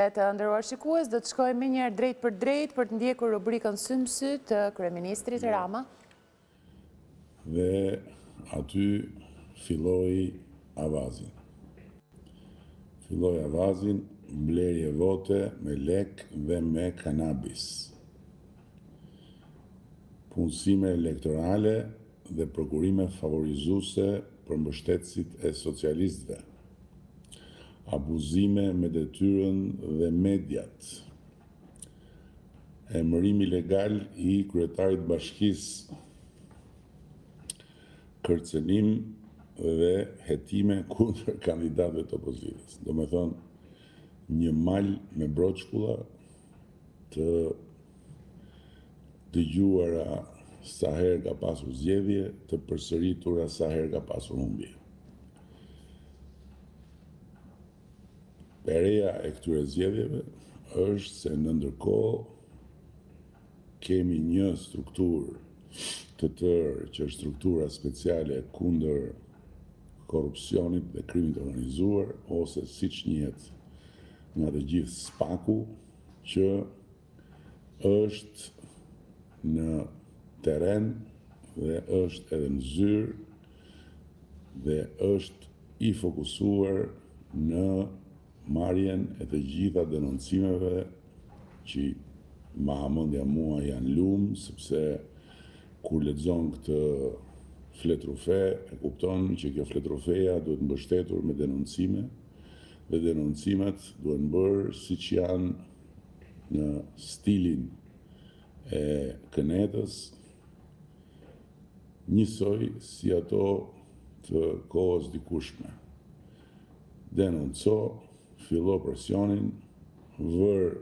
Të nderuar shikues, do të shkojmë menjëherë drejtpërdrejt për të ndjekur rubrikën Sy më sy të kryeministrit Rama. Dhe aty filloi avazin. Filloi avazin, blerje vote me lek dhe me kanabis. Punësime elektorale dhe prokurime favorizuese për mbështetësit e socialistëve. Abuzime me detyrën dhe mediat. Emërim ilegal i kryetarit të bashkisë. Kërcënim dhe hetime kundër kandidatëve të opozitës. Domethënë, një mal me broçkulla të dëgjuara sa herë ka pasur zgjedhje, të përsëritura sa herë ka pasur humbje. E reja e këtyre zgjedhjeve është se në ndërkohë kemi një strukturë të tërë që është struktura speciale kundër korrupsionit dhe krimit të organizuar ose siç njihet nga të gjithë SPAK-u që është në terren dhe është edhe në zyrë dhe është i fokusuar në marrjen e të gjitha denoncimeve që ma ha mendja mua janë lumë, sepse kur lexon këtë fletrufe e kupton që kjo fletrufeja duhet mbështetur me denoncime dhe denoncimet duhen bërë siç janë në stilin e kënetës, njësoj si ato të kohës dikurshme. Denonco, fillo presionin, vër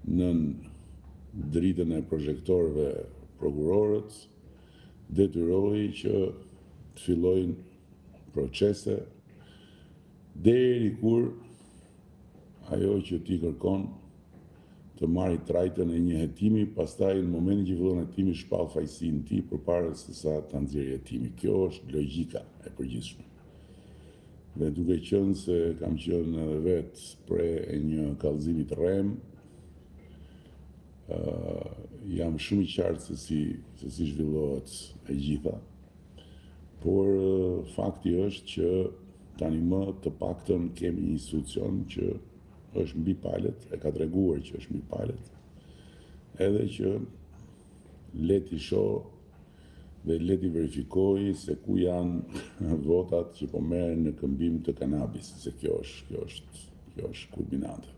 nën dritën e prozhektorëve prokurorët, detyroji që të fillojnë procese deri kur ajo që ti kërkon të marri trajtën e një hetimi, pastaj në momentin që fillon hetimi shpall fajësinë ti përpara se sa ta nxjerrë hetimi. Kjo është logjika e përgjithshme. Dhe duke qenë se kam qenë edhe vetë pre e një kallëzimi të rremë, jam shumë i qartë se si se si zhvillohet e gjitha. Por fakti është që tani më të paktën kemi një institucion që është mbi palët, e ka treguar që është mbi palët, edhe që le t'i shohë dhe le t'i verifikojë se ku janë votat që po merren në këmbim të kanabisit, se kjo është, kjo është, kjo është kulminante.